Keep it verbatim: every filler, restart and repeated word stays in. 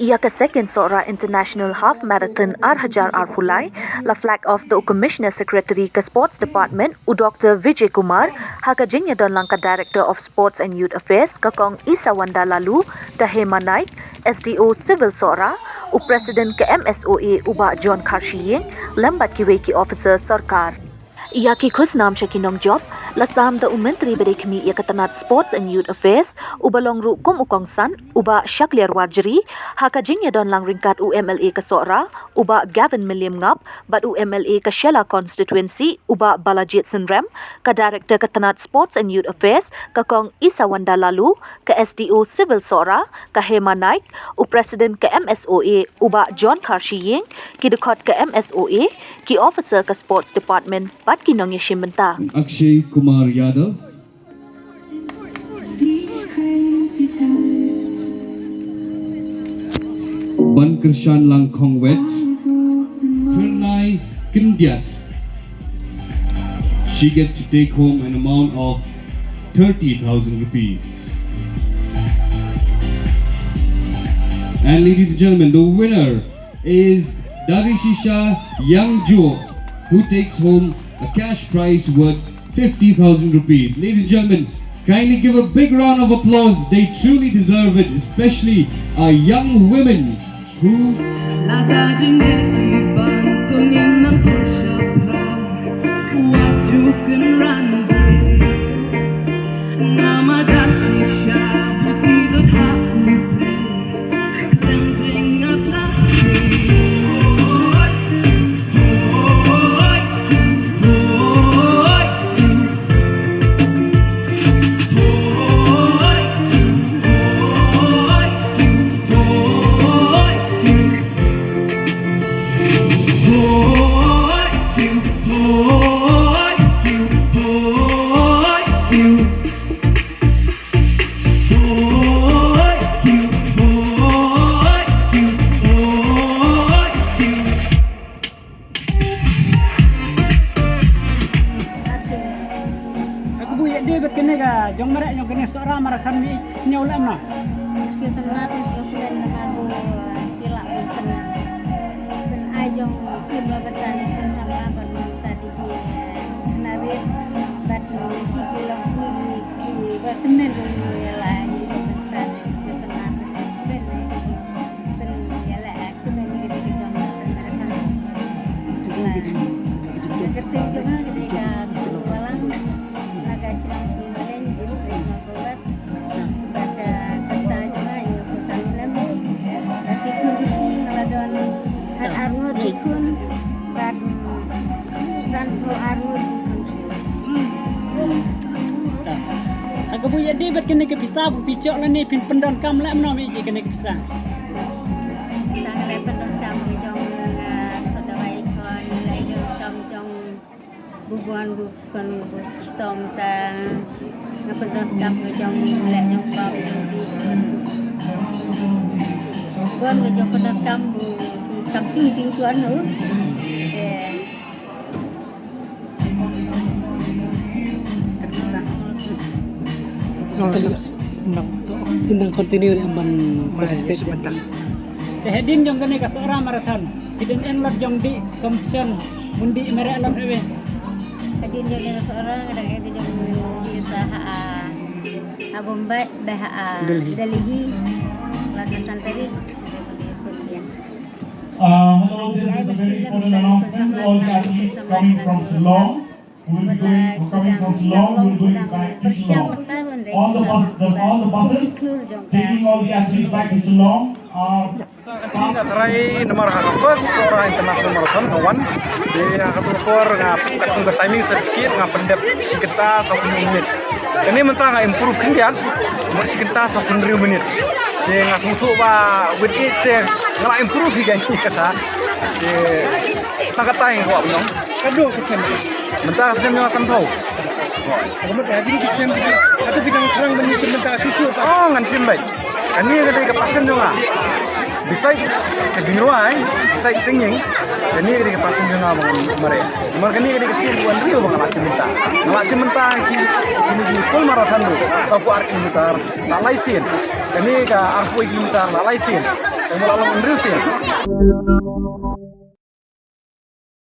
Ïa ka second Sohra International Half Marathon ar hajar arphew lai la flag off da u Commissioner Secretary ka Sports Department u Doctor Vijay Kumar, ha ka jingïadon lang ka Director of Sports and Youth Affairs ka Kong Isawanda Laloo, ka Hema Naik, S D O Civil Sohra, u President ka M S O A u Bah John Kharshiing, lem bad kiwei ki officer sorkar. Ïa ki khusnam sha ki nongjop la sam da u Myntri ba dei khmih ïa ka tnat Sports and Youth Affairs, uba long ruh kum u kongsan, u Bah Shakliar Warjri, ha ka jingïadon lang ryngkat u M L A ka Sohra, u Bah Gavin Mylliem Ngap, bad u M L A ka Shella Constituency, u Bah Balajied Synrem, ka Director ka tnat Sports and Youth Affairs, ka Kong Isawanda Laloo, ka S D O Civil Sohra, ka Hema Naik, u President ka M S O A, u Bah John Kharshiing, ki dkhot ka M S O A, ki officer ka Sports Department, bad ki nongïashim bynta. Akshay Kumar Yadav. Ban Kyrshan Langkhongwet. Tyrnai Kyndiat. She gets to take home an amount of thirty thousand rupees. And ladies and gentlemen, the winner is Darishisha Yangjo, who takes home a cash prize worth fifty thousand rupees. Ladies and gentlemen, kindly give a big round of applause. They truly deserve it, especially our young women who Aku bu ïa dei bad kane ka jong mareh jong kane Sohra Marathon mi sñiaw lem na. Shi tang lar ni ka plan na ka bu ki la bu kena. Kan ai jong ki ba bata ni kan sama bad bata di ki na rit bad ni ki ki long ki ki ba temen ni la ni bata ni shi tang lar ni ben ni ki ben ni la. Kmen ni ka dei ka jong ka Amerika. Ka seng jong nga ka dei ka Kuala Walang, na ka shnong Shnong Maleng, district Mawkyrwat. Bad ka kata jong nga ïa ka San Snem. Bad ki khun ki khun nga la don ar ar ngut ki khun. Bad mm, san phew ar ngut ki khun. Ta. Ha ka bu ïa dei bad kane ka pisa bu phi chok lane phin pyndonkam leh mno me ïa kane ka pisa. Sa nga leh pyndonkam ka jong nga, ah, thot dawai khon, nga leh jong kam jong bu buan bu khon bu chitom ta. Nga pyndonkam ka jong nga leh jong pam jong di. Buan ka jong pyndonkam bu kam chung ting tuan u. Te Nang, nang continue ïa ban participate. Te hadien jong kane ka Sohra Marathon, hidden en lot jong di competition, mun di merek lot ewe. Hadien jong kane ka Sohra, nga dang en jong di sa ha, ha Bombay, ba ha Delhi. Delhi. La ka san tarik. Uh, hello, this is a very important announcement to all the athletes coming from Shillong. Who will be going, who coming from Shillong, who will going back to Shillong. All the bus, the, all the buses taking all the athletes back to Shillong are Nga tharai namar ha ka first Sohra International Marathon nga wan. Te ha kato ka por nga katkum ka timing certificate nga pyndep shi kynta sawphew minit. Kane mynta nga improve khyndiat, mut shi kynta sawphew hynriew minit. Te nga sngewthuh ba with age te nga la improve hi kane kata. Te tang kata nga kwah ban ong. Ka dei ka snem. Mynta ka snem nga sanphew. Ka mut ha kine ki snem ki, hato phi dang thrang ban ïashim bynta shuh shuh pa? Oh, ngan shim beit. Kane ka dei ka passion jong nga. Beside ka jingrwai, beside singing, kane ka dei ka passion jong nga ba ngan mareh. Namar kane ka dei ka sien kaba hynriew ba nga la shim bynta. Nga la shim bynta ki, kine ki full marathon ruh, sawphew ar kilometer, la lai sien. Kane ka arphew kilometer, la lai sien. Kane la long hynriew sien.